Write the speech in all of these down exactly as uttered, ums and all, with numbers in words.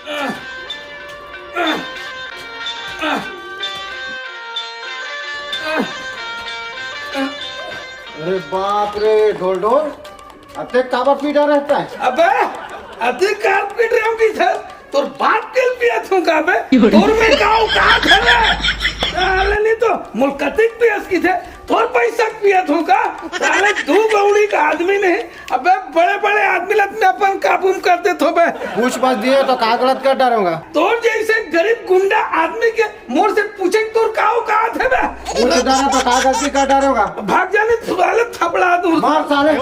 अरे बाप रे, ढोल ढोल, अतेक काबर पी डरत हस? अबे, अतेक काबर पी डरत हस? तोर बाप के ल पियत हंव का बे? तोर में का औकात हे बे? साले नहीं तो मोला कतेक पियस कहिथे, तोर पैसा के पियत हंव का? साले दू गौड़ी के आदमी नहीं, अबे बड़े बड़े आदमी ल मैं अपन काबू में कर देथंव बे। पूछ पाछ दिए तो का गलत कर डारेंव? तोर जइसे गरीब गुंडा आदमी के मोर से पूछे के तोर का औकात हे बे? पूछ डारेंव तो का गलती कर डारेंव? भाग जा नहीं तो साले थपड़ा दूं। मार साले।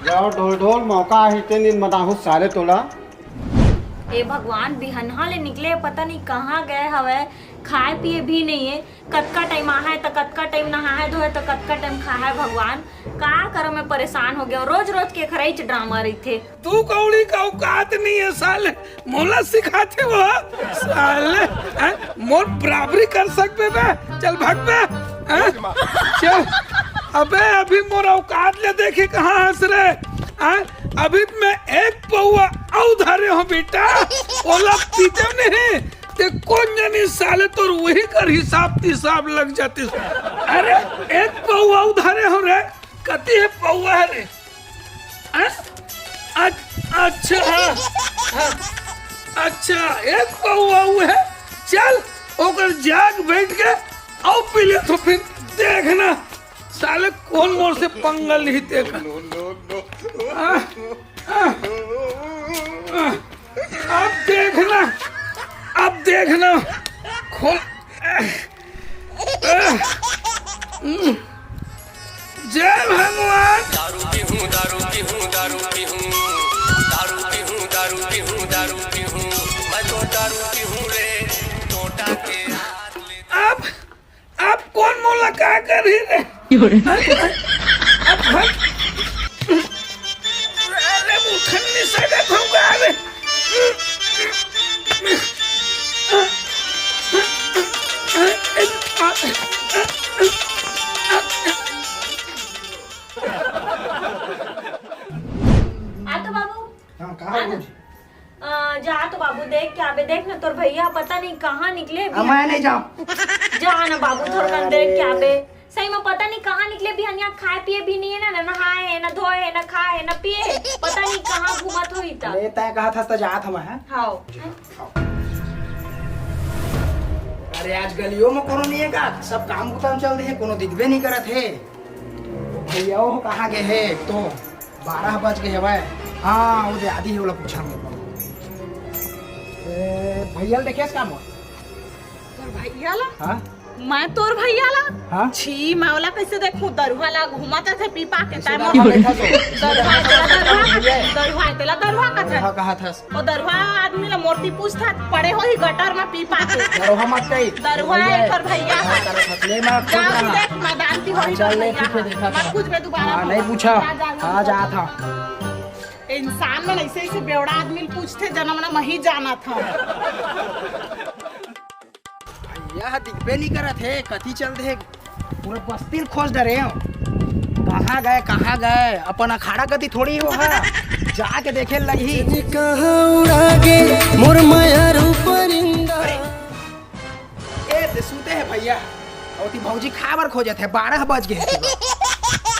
जाओ ढोल ढोल, मौका हे ते नींद मत आहू साले तोला। हे भगवान, बिहनहा ले निकले, पता नहीं कहाँ गए हवय, खाए पिए भी नहीं है। कतका टाइम आहे त कतका टाइम नहाए धोए त कतका टाइम खाए, भगवान का करो, मैं परेशान हो गया हूँ। रोज रोज के खरईच ड्रामा रहिथे। तू कौड़ी का औकात नहीं है साले, मोला सिखाथे वो साले, हैं? मोर बराबरी कर सकबे बे? चल भाग बे, हैं? चल। अबे अभी मोर औकात ले देखे कहाँ हस रे, हैं? अभी मैं एक पौवा अउ धरे हंव बेटा, ओला पीतेंव नहीं ते कोन जनी साले तोर उही कर हिसाब तिसाब लग जातिस। अरे एक पौवा अउ धरे हंव रे, कति हे पौवा हे रे? हैं? अच-, अच्छा, हाँ, हाँ, अच्छा, एक पौवा अउ हे, चल ओकर जाग बैठ के अउ पी लेथंव फिर देखना। साले कोन मोर से पंगा लिही तेकर। आ, आ, आ, अब देखना, अब देखना। खोल। आ, आ, हम्म। जय भगवान। दारू पीहूं, दारू पीहूं, दारू पीहूं, दारू पीहूं, दारू पीहूं, दारू पीहूं, मैं तो दारू पीहूं रे, टोटा के हाथ ले। अब अब कोन मोला का करही रे? अब भाग। अरे, उठन नहीं सकत हंव का रे? आ तो बाबू। हाँ, कहाँ आ ना। भौजी? अ, जा तो बाबू, देख के आबे। देख ना, तोर भैया पता नहीं कहाँ निकले अब बिहान। मैं नहीं जाऊँ। जा ना बाबू, थोड़ा कन देख के आबे। सही में पता नहीं कहाँ निकले बिहनिया, खाए पिए भी नहीं है ना, ना नहाए है, ना धोए है, ना खाए है, ना पिए है। पता नहीं कहाँ घूमत होही त। अरे, तैं कहत हस त जात हंव, हैं? हाव। अरे, आज गलियो में कोनो नहीं है का? सब काम बुता में चल दे हे, कोनो दिखबे नहीं करत हे। भैया वो कहाँ गए हे? एक तो बारह बज गए हवय। हाँ, वो दे आदि हे, ओला पूछा मैं। ए, भैया ल देखेस का मोर? तोर भैया ला? हाँ? मैं तोर भैया ला? हाँ? छी, मैं ओला कैसे देखूं? दरुहा ला घुमाते थे पी पा के, कैसे ताय दरुहा मोर बैठा सो? दरुहा, तेला दरुहा, दरुहा, तेला दरुहा कथे। दरुहा कहा था। ओ दरुहा आदमी ला मोर ती पूछता, पड़े होही गटर में पी पा के। दरुहा मत कही। दरुहा है तोर भैया। हाँ, तेरा खतले में जा, खुद रहा। देख, मैदान की हाँ, होही चल तोर ले, भैया। ठीक है, देखा मत था। पूछ बे दोबारा। हाँ, नहीं पूछा। जा, जा, हाँ, जा। जा था। ए, इंसान मन ऐसे, ऐसे बेवड़ा आदमी ल पूछथे, जनम ना मही जाना था। भैया ह दिखबे नहीं करत हे, कति चल दे हे। पूरा बस्ती ल खोज डरे हंव। कहाँ गए, कहाँ गए? अपन अखाड़ा कति थोड़ी हो हा। जाके देखे लगही। कहाँ उड़ा गे मोर मयारू परिंदा। अरे, ए, ते सुते हे भैया। अउ ती भौजी खाबर खोजत हे, बारह बज गए हे।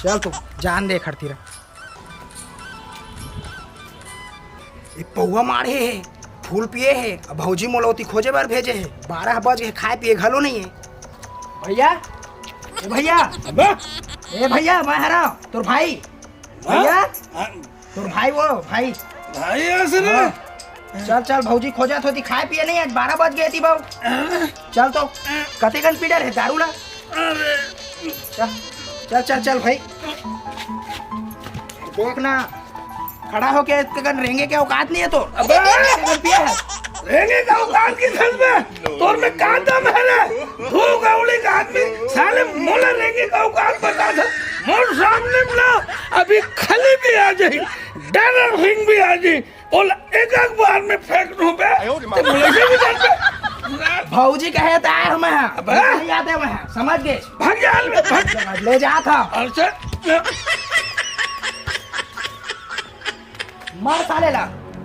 चल तो, जान दे खड़ती रह। ए पौवा माढ़े हे, फूल पिए हे, अब भौजी मोला ओती खोजे बर भेजे हे। बारह बज गए, खाए पिए घलो नहीं है। भैया, ए भैया, अबे! ए भैया, मैं हरा तोर भाई। हाँ? भैया, हाँ। तोर भाई वो, भाई। भाई ऐसे ना। हाँ। चल, चल, भौजी खोजत होती, खाए पिए नहीं, आज बारह बज गए थी बाबू। हाँ। चल तो, कते कन पी डरे हे दारू ला। अरे। चल, चल, चल, चल भाई। देख ना, खड़ा होके इतने कन रेंगे के औकात नहीं है तो। अबे! इतने कन पिया है। रेंगे का औकात किस हद में? तोर में का दम है रे? दू गौड़ी का आदमी साले मोला रेंगे का औकात बता दे। मोर सामने में ना अभी खली भी आ जाही, डरर सिंह भी आ जाही। ओला एक एक बार में फेंक दूं बे। आयो रे माँ। ते बोले से भी डर बे। भौजी कहे त आए हमें हैं। अबे। नहीं आते हमें हैं। समझ गए? भाग जा, ले, भाग। ले जा था। और से मार साले ला।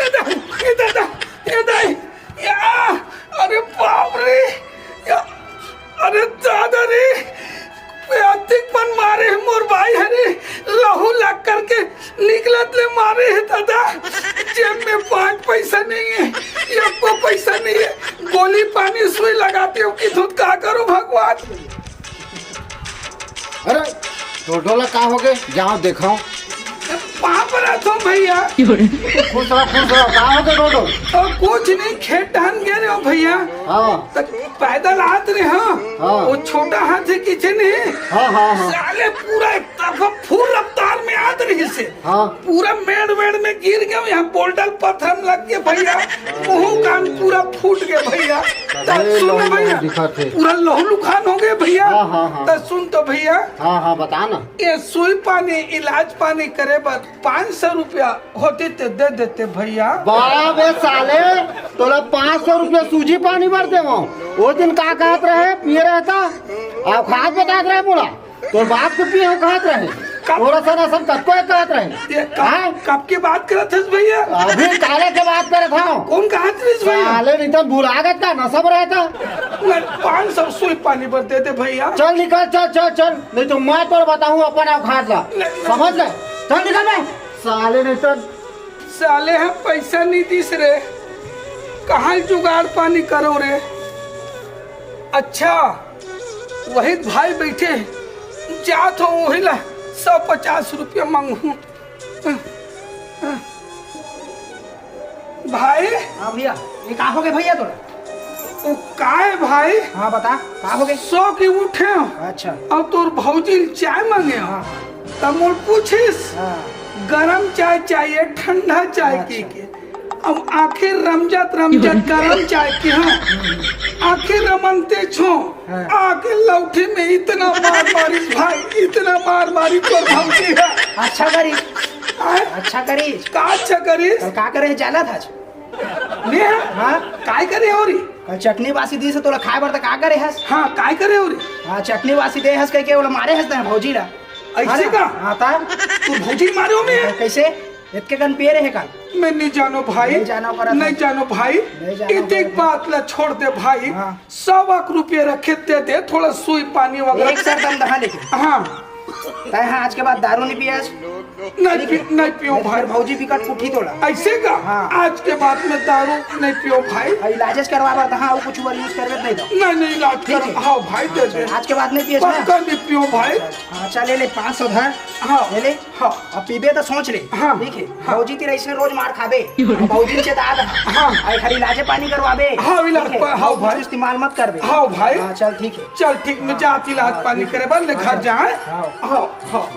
ए दाई, ए दादा, ए दाई, या, अरे बाप रे, या, अरे दादा रे, अतिक मन मारे हे मोर भाई हरे, लहू लग करके निकलत ले मारे हे दादा। जेब में पांच पैसा नहीं है, एको पैसा नहीं है, गोली पानी सुई लगाते हो कि धुत का करो भगवान। अरे, टोटो ला का हो गए? जाओ देखाओ। पाँव परत हो भैया। खुश रहो, खुश रहो। का हो गए टोटो? ओ, कुछ नहीं, खेत डहन गए रहे हो भैया। हाँ। त पैदल आत रहे, हाँ। हाँ। वो छोटा हाथी किसे नहीं? हाँ, हाँ, हाँ। साले पूरा एक तरफा फुल रफ्तार में आत रहे से। हाँ। पूरा मेड़ वेड़ में गिर गए, यहाँ बोल्डर पत्थर लग के भैया, मुंह कान पूरा फूट गए भैया। त अरे, सुन ना लहू भैया, दिखत हे। पूरा लहू लुखान हो गए भैया। हाँ, हाँ, हाँ। त सुन तो भैया। हाँ, हाँ, बता ना। ये सुई पानी, इलाज पानी करे बर पाँच सौ रुपया होते ते दे देते भैया। बाबा बे साले, तोला पाँच सौ रुपया सूजी पानी बर देवो। वो दिन का कहत रहे, पिए रहता, अउ खात बतात रहे मोला। तोर बाप के पिए हो कहत रहे। कब? तोरा सन असन कतको एक कहत रहे। ये कब, हाँ? कब की बात करत हस भैया? अभी काले के बात करत हूँ। कौन कहत रहिस भैया? साले नहीं तो भुला गए का नशा में रहता। नहीं, पाँच सौ सुई पानी बर दे दे भैया। चल निकल, चल, चल, चल, नहीं तो मैं तोर बताऊँ अपन औकात ला। नहीं, नहीं। समझ गए? चल निकल बे। साले नहीं तो साले ह पैसा नहीं दिस रे, कहाँ जुगाड़ पानी करो रे? अच्छा, वही भाई बैठे, जात हो वही ला सौ पचास रुपया मांगू। भाई। हाँ भैया, ये का हो गए भैया तोरा? वो का है भाई? हाँ बता, का हो गए? सो के उठे हो। अच्छा। अब तोर भौजी चाय मांगे हो। हाँ। तब मोर पूछिस, हाँ। गरम चाय चाहिए, ठंडा चाय अच्छा। की के। अब आखिर रमजत रमजत गरम चाय की, हाँ। आखिर रमनते छो, हाँ। आके लौठी में इतना मार मारिस भाई, इतना मार मारिस तोर भौजी है। अच्छा करिस। हाँ? अच्छा करिस। का अच्छा करिस? तो का करे जाना था? ने? हाँ? काय करे हो री? कल चटनी बासी दी से तोला खाए बर त का करे हस? हाँ, काय करे हो री? हाँ, चटनी बासी दे हस कह के ओला मारे हस ना भौजी ला। ऐसे अरे, का? हाँ ता। तू भौजी मारे हो मैं? कैसे? इतके कन पिए रहे का? मैं नहीं जानो भाई। नहीं जानो करत नहीं है। जानो भाई। नहीं जानो इतने करत है। बात ला छोड़ दे भाई। हाँ। सौ लाख रुपये रखे ते दे, थोड़ा सुई पानी वगैरह। एक सर दम दहा लेके। हाँ। तय हाँ, आज के बाद दारू नहीं पियस। नहीं पी-, नहीं पियो भाई। भौजी बिकट कुठी तोला। ऐसे का? हाँ। आज के बाद में दारू नहीं पियो भाई। इलाज करवा बर त हाँ, वो कुछ ऊपर यूज करबे नहीं दो। नहीं, नहीं, इलाज ठीक कर, है। हाँ भाई, दे दे। आज के बाद नहीं पियस ना? पक्का नहीं पियो भाई। हाँ, चल ले, ले, पाँच सौ धर। हाँ। ले ले। हाँ। अब पीबे त सोच ले। हाँ। ठीक है। हाँ। भौजी तेरा इसने रोज मार खाबे। भौजी से दाद। हाँ। अरे खाली इलाजे पानी करवाबे। हाँ, इलाज ठीक है? पा-, हाँ वो कुछ भाई। इस्तेमाल मत करबे। हाँ भाई। हाँ, चल ठीक है। चल ठीक, मैं हाँ। जात इलाज हाँ, पानी ठीक है। करे बर ले घर अच्छा। जाए। हाँ। हाँ, हाँ।